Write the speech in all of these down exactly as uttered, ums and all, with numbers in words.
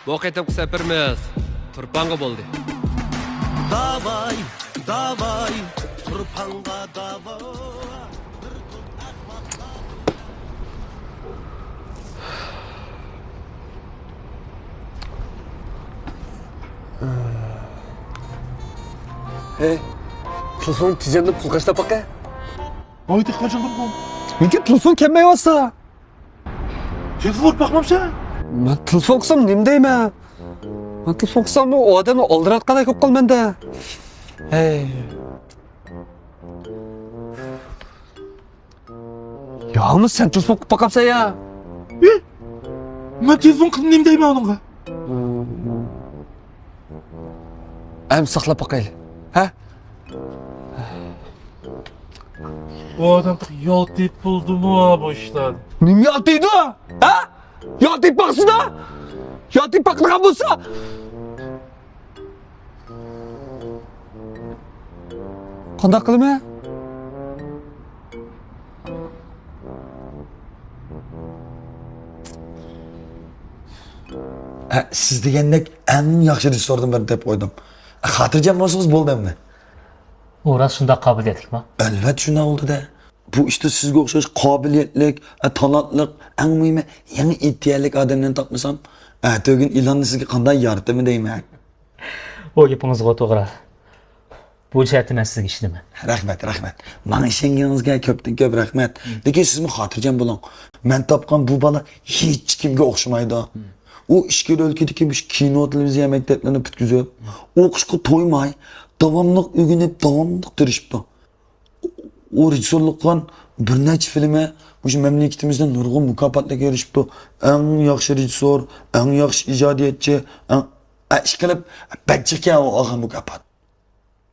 بۇ قېتىمقى سەپىرىمىز تۇرپانغا بولدى. داۋاي، داۋاي، تۇرپانغا داۋاي. ھەي، تېلېفون تېجەمدە پۇل قاچىلاپ باقە. ۋاي، دېھقانجان بۇ. نېگە تېلېفون كەلمەيۋاتسا؟ تېلېفون ئۇرۇپ باقمامسەن؟ مەن تېلېفون قىلسام نېمە دەيمەن؟ مەن تېلېفون قىلسام ئۇ ئادەمنى ئالدىراۋاتقاندەك بولۇپ قالىمەن-دە. ھەي. ياغمۇ سەن تېلېفون قىلىپ باقامسەن يا؟ ئى؟ مەن تېلېفون قىلىپ نېمە دەيمەن ئۇنىڭغا؟ ئەمدى ساقلاپ باقايلى. ھە؟ بۇ ئادەم يالتىيىپ بولدىمۇ بۇ ئىشلار؟ نېمە يالتىيدۇ؟ ھە؟ يالتىيىپ باقسىنا! يالتىيىپ باقىدىغان بولسا! قانداق قىلىمەن؟ ھە، سىز دېگەندەك ئەڭ ياخشى رېژىسسوردىن بىرنى تېپىپ قويدۇم. خاتىرجەم بولسىڭىز بولدى ئەمدى. ئۇ راست شۇنداق قابىلىيەتلىكمۇ؟ ئەلۋەتتە شۇنداق بولدى-دە. بۇ ئىشتا سىزگە ئوخشاش قابىلىيەتلىك، ئە، تالانتلىق، ئەڭ مۇھىمى يېڭى ئىدىيەلىك ئادەملەرنى تاپمىسام، ئەتىگۈن ئېلاننى سىزگە قانداق يارىتىمەن دەيمەن. ئۇ گېپىڭىزغۇ توغرا. بۇ جەھەتتە مەن سىزگە ئىشىنىمەن. رەھمەت، رەھمەت. ماڭا ئىشەنگىنىڭىزگە كۆپتىن كۆپ رەھمەت. لېكىن سىزمۇ خاتىرجەم بولۇڭ. مەن تاپقان بۇ بالا ھېچكىمگە ئوخشىمايدۇ. ئۇ ئىچكىرى ئۆلكىدىكى مۇشۇ كىنو، تېلېۋىزىيە مەكتەپلىرىنى پۈتكۈزۈپ، ئوقۇشقا تويماي، داۋاملىق ئۆگىنىپ، داۋاملىق تىرىشىپتۇ. ئۇ رېژىسسورلۇق قىلغان بىر نەچچە فىلىمى مۇشۇ مەملىكىتىمىزدە نۇرغۇن مۇكاپاتلارغا ئېرىشىپتۇ. ئەڭ ياخشى رېژىسسور، ئەڭ ياخشى ئىجادىيەتچى، ئەڭ، ئە، ئىشقىلىپ، بەك جىقكەن ئۇ ئالغان مۇكاپات.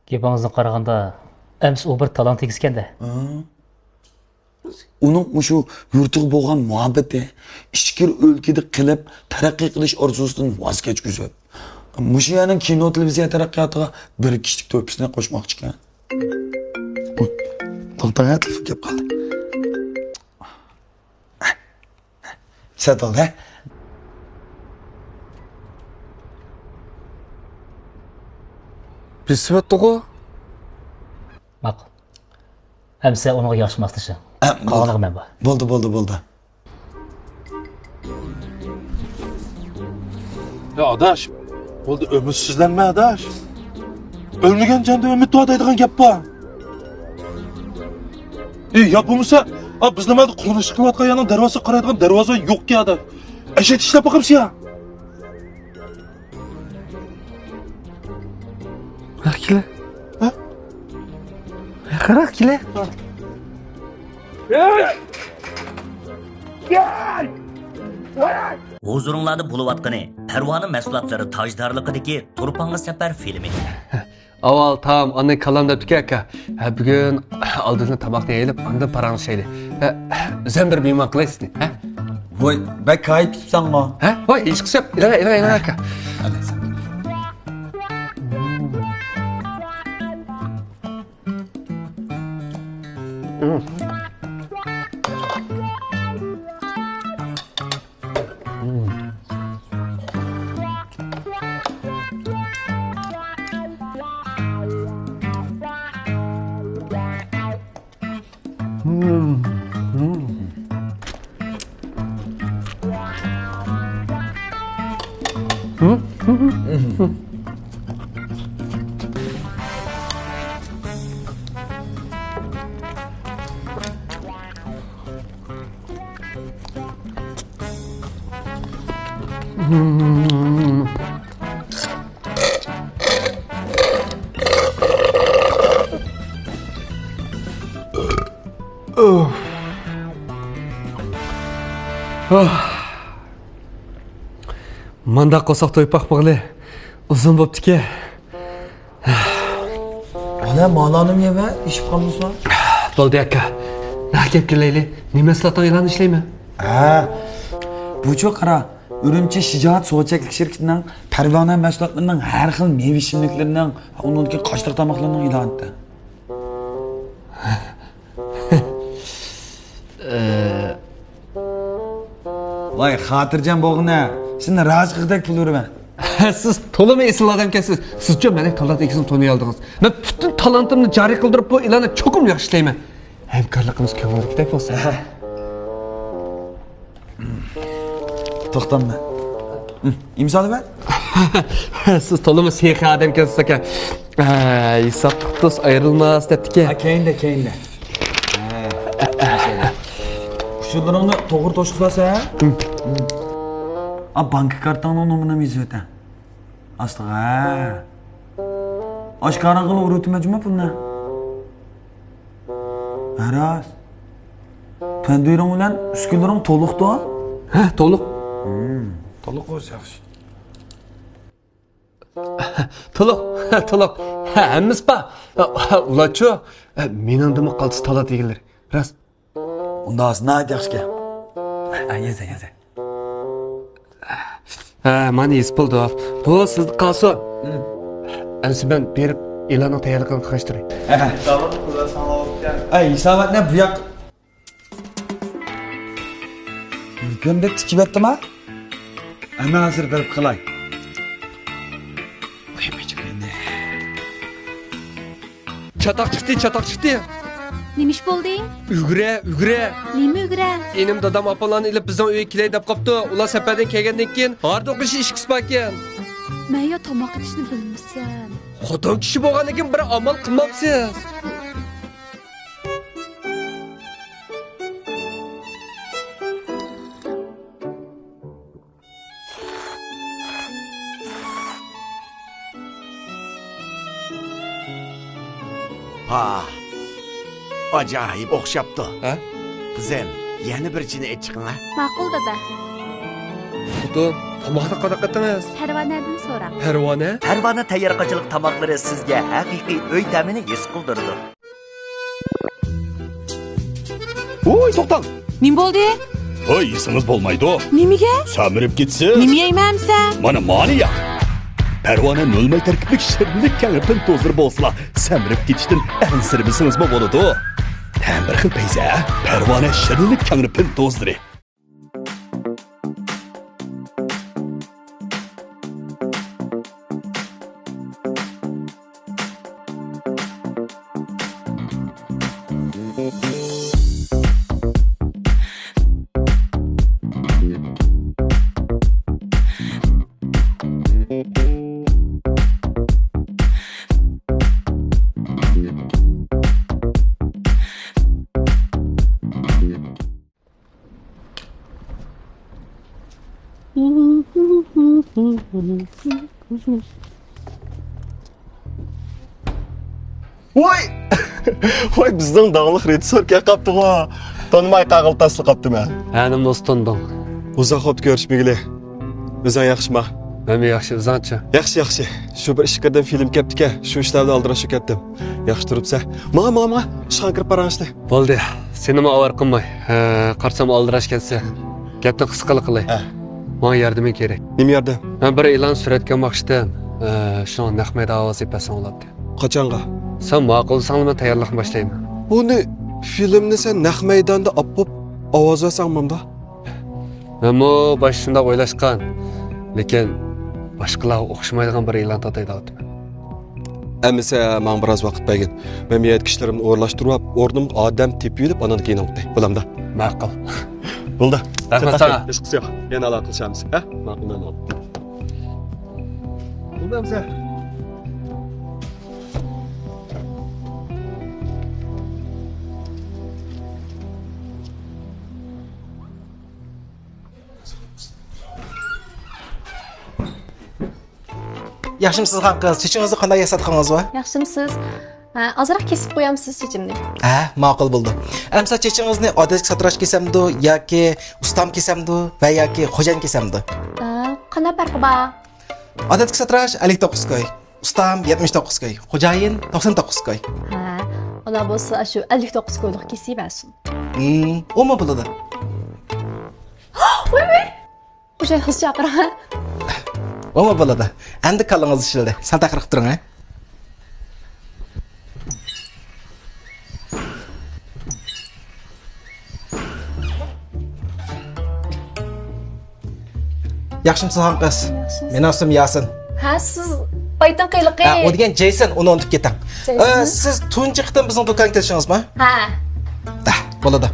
گېپىڭىزدىن قارىغاندا، ئەمىسە ئۇ بىر تالانت ئىگىسىكەن-دە. ھە. ئۇنىڭ مۇشۇ يۇرتىغا بولغان مۇھەببىتى، ئىچكىرى ئۆلكىدە قېلىپ تەرەققىي قىلىش ئارزۇسىدىن ۋاز كەچكۈزۈپ، مۇشۇ يەرنىڭ كىنو، تېلېۋىزىيە تەرەققىياتىغا بىر كىچىك تۆھپىسىنى قوشماقچىكەن. ئۇي، توختاڭ، تېلېفون كېلىپ قالدى. سەت بولدى، ھە؟ بېسىۋەتتىغۇ؟ ماقۇل. ئەمىسە ئۇنىڭغا ياخشى ماسلىشىڭ. ئە، بولدى. قالغىنىغا مەن بار. بولدى، بولدى، بولدى. يا ئاداش، بولدى، ئۈمىدسىزلەنمە ئاداش. ئۆلمىگەن جاندا ئۈمىد بار دەيدىغان گەپ بار. ئى، يا بولمىسا، ئا، بىزنىڭ مەھەللىدە قۇرۇلۇش قىلىۋاتقان يەرنىڭ دەرۋازىسىغا قارايدىغان دەرۋازا يوقكەن ئاداش. ئەشەدە ئىشلەپ باقامسىز يا؟ ياق كېلە. ھە؟ ياقراق كېلە. ھۇزۇرۇڭلاردا بولۇۋاتقىنى پەرۋانە مەھسۇلاتلىرى تاجدارلىقىدىكى تۇرپانغا سەپەر فىلىمى. ئاۋۋال تائام، ئاندىن كالام دەپتىكەن ئاكا. ھە، بۈگۈن ئالدىدا تاماقنى يەيلى، ئاندىن پاراڭلىشايلى. ھە، ئۆزۈم بىر مېھمان قىلاي سىزنى، ھە؟ ۋاي، بەك كايىپ تۇتساڭمۇ؟ ھە؟ ۋاي، ھېچقىسى يوق. ئېلىڭ، ئېلىڭ، ئېلىڭ ئاكا. مانداق قورساق تويۇپ باقمىغىلى ئۇزۇن بوپتىكەن. ئانا، مالانىم يەۋە، ئىشىپ قالمىسا. بولدى ئاكا. نەق گەپكە كېلەيلى. نېمە مەھسۇلاتنىڭ ئېلانىنى ئىشلەيمەن؟ ھە. بۇچۇ قارا، ئۈرۈمچى شىجائەت سۇغا چەكلىك شىركىتىنىڭ پەرۋانە مەھسۇلاتلىرىنىڭ ھەر خىل مېۋە يېشىللىكلىرىنىڭ، ئۇنىڭدىكى قاشتېرىق تاماقلىرىنىڭ ئېلانىتى. ۋاي، خاتىرجەم بولغىنە. سېنى رازى قىلغۇدەك پۇل بېرىمەن. سىز تولىمۇ ئېسىل ئادەمكەنسىز. سىزچۇ مېنىڭ تالانت ئىگىسىنى تونۇيالدىڭىز. مەن پۈتۈن تالانتىمنى جارى قىلدۇرۇپ بۇ ئېلاننى چوقۇم ياخشى ئىشلەيمەن. ھەمكارلىقىمىز كۆڭۈلدىكىدەك بولسۇن. توختامدا. ئىمزالىۋەر. سىز تولىمۇ سېخىي ئادەمكەنسىز ئاكا. ھە، ھېسابلىق دوست ئايرىلماس دەپتىكەن. ھە، كەينىدە، كەينىدە. ھە. ئۇچۇرلىرىڭنى توغرا توشقۇزلارسەن، ھە؟ ئا، بانكا كارتاڭنىڭ نومۇرىنى يېزىۋېتە. ئاستىغا، ھە. ئاشكارا قىلىپ ئۇرۇۋېتىمەن جۇمۇ پۇلنى. ھە، راست. تەندۈرۈڭ بىلەن ئۈسكۈنىلىرىڭ تولۇقتۇ؟ ھە، تولۇق. ھىم. تولۇق بولسا ياخشى. تولۇق، تولۇق. ھە، ھەممىسى بار. ئۇلارچۇ؟ مېنىڭدىنمۇ قالتىس تالانت ئىگىلىرى. راست. ئۇنداق بولسا ناھايىتى ياخشىكەن. ھە، يېزە، يېزە. ھە، مانا يېزىپ بولدۇق. بۇ سىزدە قالسۇن. ھىم. ئەمسە مەن بېرىپ ئېلاننىڭ تەييارلىقىنى قىلىشتۇراي. ھە. ھە، ھېساباتنى بۇ ياق. يۈكۈمدەك تىكىۋەتتىما؟ ئەنە ھازىر بېرىپ قىلاي. چاتاق چىقتى، چاتاق چىقتى. نېمە ئىش بولدى؟ ئۈگرە، ئۈگرە. نېمە ئۈگرە؟ ئىنىم دادام ئاپاملارنى ئېلىپ بىزنىڭ ئۆيگە كېلەي دەپ قاپتۇ. ئۇلار سەپەردىن كەلگەندىن كېيىن ھاردۇق ئىشى ئىككىسى باركەن. مەن يا تاماق ئېتىشنى بىلمىسەم. خوتۇن كىشى بولغاندىن كېيىن بىر ئامال قىلمامسىز؟ ھا، ئاجايىپ ئوخشاپتۇ. ھە؟ قىزىم، يەنە بىر چىنە ئېچىقىڭ ھە. ماقۇل، دادا. خوتۇن، تاماقنى قانداق قىلدىڭىز؟ پەرۋانەدىن سوراڭ. پەرۋانە؟ پەرۋانە تەييار قاچىلىق تاماقلىرى سىزگە ھەقىقىي ئۆي تەمىنى ھېس قىلدۇرىدۇ. ۋوي، توختاڭ! نېمە بولدى؟ ھوي، يېسىڭىز بولمايدۇ. نېمىگە؟ سەمرىپ كېتىسىز. نېمە يەيمەن ئەمسە؟ مانا، مانى يەڭ. پەرۋانە نۆل ماي تەركىبلىك شىرىنلىك كەڭرى پىن توزىلىرى بولسىلا، سەمرىپ كېتىشتىن ئەنسىرىمىسىڭىزمۇ بولىدۇ. تەم بىر خىل پەيزى، پەرۋانە شىرىنلىك كەڭرى پىن توزىلىرى. ۋوي! ۋوي، بىزنىڭ داڭلىق رېژىسسور كەپ قاپتىغۇ. تونۇماي قالغىلى تاسلا قاپتىمەن. ھە، نېمە بولسا تونۇدۇڭ؟ ئۇزاق بوپتۇ كۆرۈشمىگىلى. ئۆزۈڭ ياخشىما؟ مەنمۇ ياخشى، ئۆزۈڭچە؟ ياخشى، ياخشى. شۇ بىر ئىككى قېتىم فىلىم كەپتىكەن، شۇ ئىشلار بىلەن ئالدىراش بولۇپ كەتتىم. ياخشى تۇرۇپسەن. ماڭا، ماڭا، ماڭا. ئىشخانىغا كىرىپ باراڭ ئىشتە. بولدى. سېنىمۇ ئاۋارە قىلماي. ھە، قارىسام ئالدىراش ئىكەنسەن. گەپنى قىسقىلا قىلاي. ھە. ماڭا ياردىمىڭ كېرەك. نېمە ياردەم؟ مەن بىر ئېلان سۈرەتكە ئالماقچىدىم. ھە، شۇڭا نەق مەيدان ئاۋازى بەرسەڭ بولاتتى. قاچانغا؟ سەن ماقۇل دېسەڭلا مەن تەييارلىقنى باشلايمەن. بۇنى، فىلىمنى سەن نەق مەيداندا ئاپپۇپ ئاۋاز بەرسەڭ بولامدۇ؟ مەنمۇ باشتا شۇنداق ئويلاشقان، لېكىن باشقىلارغا ئوخشىمايدىغان بىر ئېلان تاپاي دەۋاتىمەن. ئەمىسە ماڭا بىراز ۋاقىت بەرگىن. مەن بۇ يەردىكى ئىشلىرىمنى ئورۇنلاشتۇرۇپ، ئورنۇمغا ئادەم تېپىۋېلىپ، ئاندىن كېيىن ئوڭۇتاي. بولامدۇ؟ ماقۇل. رەھمەت ساڭا. ھېچقىسى يوق. يەنە ئالاقىلىشارمىز. ھە؟ ماقۇل، مەمنۇن. بولدى ئەمىسە. ياخشىمۇسىز خانقىز؟ چېچىڭىزنى قانداق ياساتقىنىڭىز بار؟ ياخشىمۇسىز؟ ھە، ئازراق كېسىپ قويامسىز چېچىمنى؟ ھە، ماقۇل بولدى. ئەمسە چېچىڭىزنى ئادەتتىكى ساتىراش كېسەمدۇ ياكى ئۇستام كېسەمدۇ ۋە ياكى خوجايىن كېسەمدۇ؟ ھە، قانداق پەرقى بار؟ ئادەتتىكى ساتىراش ئەللىك توققۇز كوي. ئۇستام يەتمىش توققۇز كوي، خوجايىن توقسان توققۇز كوي. ھە، ئۇلار بولسا ئاشۇ ئەللىك توققۇز كويلۇق كېسىۋەرسۇن. ھىم، ئۇمۇ بولىدۇ. ۋاي، ۋاي! ئۇ جاي خىز چاقىرىڭ، ھە؟ ئۇمۇ بولىدۇ. ئەمدى كاللىڭىز ئىشلىدى. سەل تەقىر قىلىپ تۇرۇڭ، ھە؟ ياخشىمۇسىز خانقىز؟ ياخشىمۇسىز؟ مېنىڭ ئىسمىم ياسىن. ھە، سىز بايتىڭ قېيىقى. ھە، ئۇ دېگەن جېيسون، ئۇنى ئۇنتۇپ كېتىڭ. جېيسون؟ ئە، سىز تۇنجى قېتىم بىزنىڭ دۇكانغا كېلىشىڭىزمۇ؟ ھە. ھە، بولىدۇ.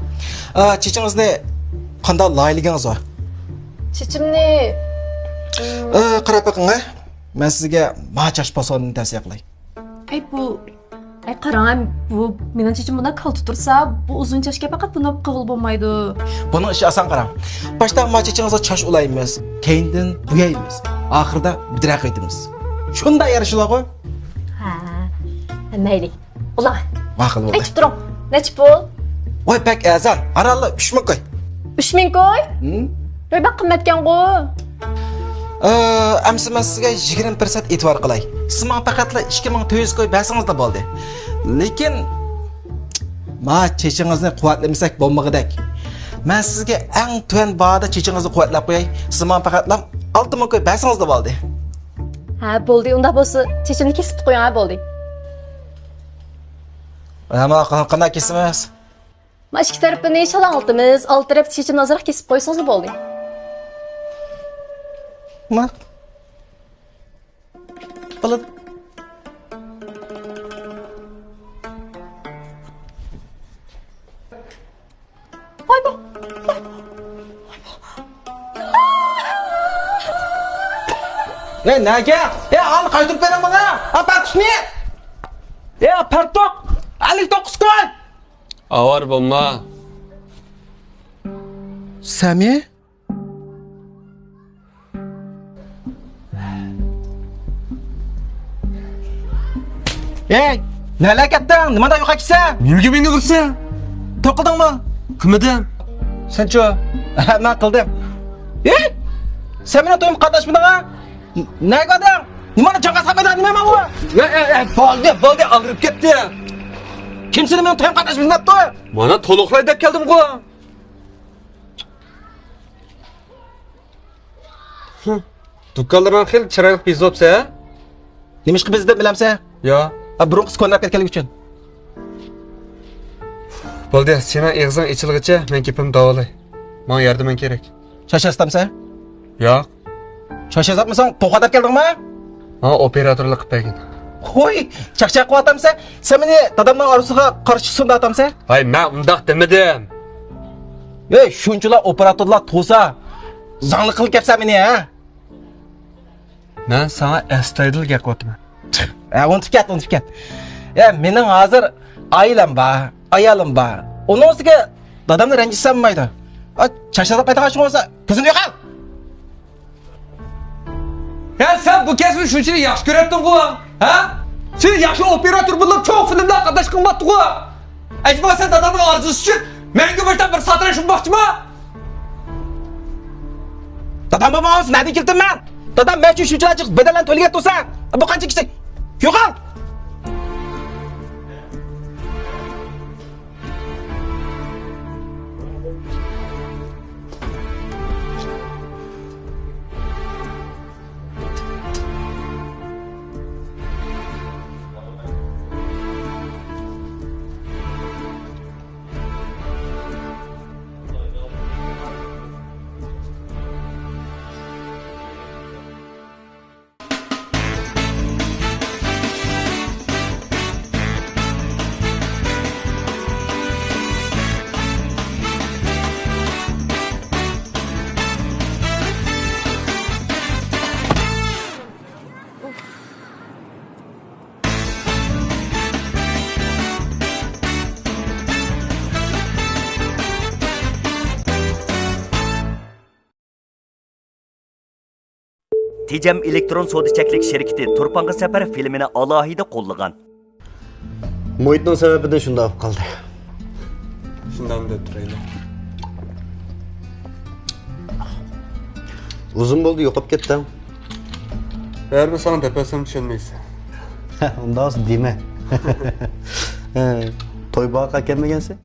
ئە، چېچىڭىزنى قانداق لايىھەلىگىنىڭىز بار؟ چېچىمنى، ئە، قاراپ بېقىڭ، ھە. مەن سىزگە ما چاچ پاسونىنى تەۋسىيە قىلاي. ئەي، بۇ ئەي، قاراڭ، بۇ مېنىڭ چېچىم بۇنداق كالتە تۇرسا، بۇ ئۇزۇن چاچكە پەقەت بۇنداق قىلغىلى بولمايدۇ. بۇنىڭ ئىشى ئاسان، قاراڭ. باشتا ما چېچىڭىزغا چاچ ئۇلايمىز، كەينىدىن بويايمىز، ئاخىرىدا بىدرە قىلىۋېتىمىز. شۇنداق يارىشىدىغۇ؟ ھە، مەيلى. ئۇلا. ماقۇل بولدى. ئېيتىپ تۇرۇڭ. نەچچە پۇل؟ ۋاي، بەك ئەرزان. ھەرھالدا ئۈچ مىڭ كوي. ئۈچ مىڭ كوي؟ ھىم؟ ۋاي، بەك قىممەتكەنغۇ. ئە، ئەمسە مەن سىزگە يىگىرمە پىرسەنت ئېتىبار قىلاي. سىز ماڭا پەقەتلا ئىككى مىڭ تۆت يۈز كوي بەرسىڭىزلا بولدى. لېكىن، ما چېچىڭىزنى قۇۋۋەتلىمىسەك بولمىغۇدەك. مەن سىزگە ئەڭ تۆۋەن باھادا چېچىڭىزنى قۇۋۋەتلەپ قوياي. سىز ماڭا پەقەتلا ئالتە مىڭ كوي بەرسىڭىزلا بولدى. ھە، بولدى. ئۇنداق بولسا، چېچىمنى كېسىپ قويۇڭ، ھە، بولدى. ئەمما قا-، قانداق كېسىمىز؟ ما ئىككى تەرىپىنى شالاڭلىتىمىز، ئالدى تەرەپتىكى چېچىمنى ئازراق كېسىپ قويسىڭىزلا بولدى. ما. بولىدۇ. ۋاي بۇ. ئەي، نەگە؟ ئەي، ئانى قايتۇرۇپ بېرىڭ ماڭا. ئا، پەرتۇقنى. ئەي، پەرتۇق. ئەللىك توققۇز كوي. ئاۋارە بولما. سەمى؟ ئەي، نەلەر كەتتىڭ؟ نېمانداق يوقاپ كېتىسەن؟ نېمىگە مېنى ئۇرىسەن؟ توي قىلدىڭمۇ؟ قىلمىدىم. سەنچۇ؟ مەن قىلدىم. ئەي، سەن مېنىڭ تويۇمغا قاتناشمىدىڭ ھە؟ نەگە باردىڭ؟ نېمانداق جاڭغا سالمايدىغان نېمە ماۋۇ؟ ئەي، ئەي، ئەي، بولدى، بولدى، ئاغرىپ كەتتى. كىم سېنى مېنىڭ تويۇمغا قاتناشمىدىڭ دەپتۇ؟ مانا تولۇقلاي دەپ كەلدىمغۇ. دۇكانلىرىڭ خېلى چىرايلىق بېزەپسەن ھە؟ نېمىشقا بېزىدىم بىلەمسەن؟ يا. ھە، بۇرۇنقىسى كونىراپ كەتكەنلىكى ئۈچۈن. بولدى، سېنىڭ ئېغىزىڭ ئېچىلغىچە مەن گېپىمنى داۋالاي. ماڭا ياردىمىڭ كېرەك. چاچ ياسىتامسەن؟ ياق. چاچ ياساتمىساڭ، توخۇ دەپ كەلدىڭمۇ؟ ماڭا ئوپېراتورلۇق قىلىپ بەرگىن. ھوي، چاقچاق قىلىۋاتامسەن؟ سەن مېنى دادامنىڭ ئارزۇسىغا قارشى چىقسۇن دەۋاتامسەن؟ ھاي، مەن ئۇنداق دېمىدىم. ھەي، شۇنچىلا ئوپېراتورلار تۇرسا، زاڭلىق قىلىپ كەپسەن مېنى، ھە؟ مەن ساڭا ئەستايىدىل گەپ قىلىۋاتىمەن. ھە، ئۇنتۇپ كەت، ئۇنتۇپ كەت. ھە، مېنىڭ ھازىر ئائىلەم بار، ئايالىم بار. ئۇنىڭ ئۈستىگە دادامنى رەنجىتسەم بولمايدۇ. ھە، چاچ ياساتمايدىغان ئىشىڭ بولسا، كۆزۈمدىن يوقال! ھە، سەن بۇ كەسىپنى شۇنچىلىك ياخشى كۆرەتتىڭغۇ، ھە؟ سېنى ياخشى ئوپېراتور بولۇپ، چوڭ فىلىملارغا قاتناشقىڭ بارتتىغۇ. ئەجەبا سەن دادامنىڭ ئارزۇسى ئۈچۈن مەڭگۈ مۇشۇنداق بىر ساتىراش بولماقچىما؟ دادام بولمىغانسا نەدىن كېلىتىمەن؟ دادام مەن ئۈچۈن شۇنچىلىك بەدەللەرنى تۆلىگەن تۇرسا، بۇ قانچە كىچىك؟ يوقال! تېجەم ئېلېكترون سودا چەكلىك شىركىتى تۇرپانغا سەپەر فىلىمىنى ئالاھىدە قوللىغان. مۇھىتنىڭ سەۋەبىدىن شۇنداق بولۇپ قالدى. شۇنداقمۇ دەپ تۇرايلى. ئۇزۇن بولدى يوقاپ كەتتىڭ. بەرىبىر ساڭا دەپ بەرسەم چۈشەنمەيسەن. ئۇنداق دېمە. توي باغاققا كەلمىگەنسەن؟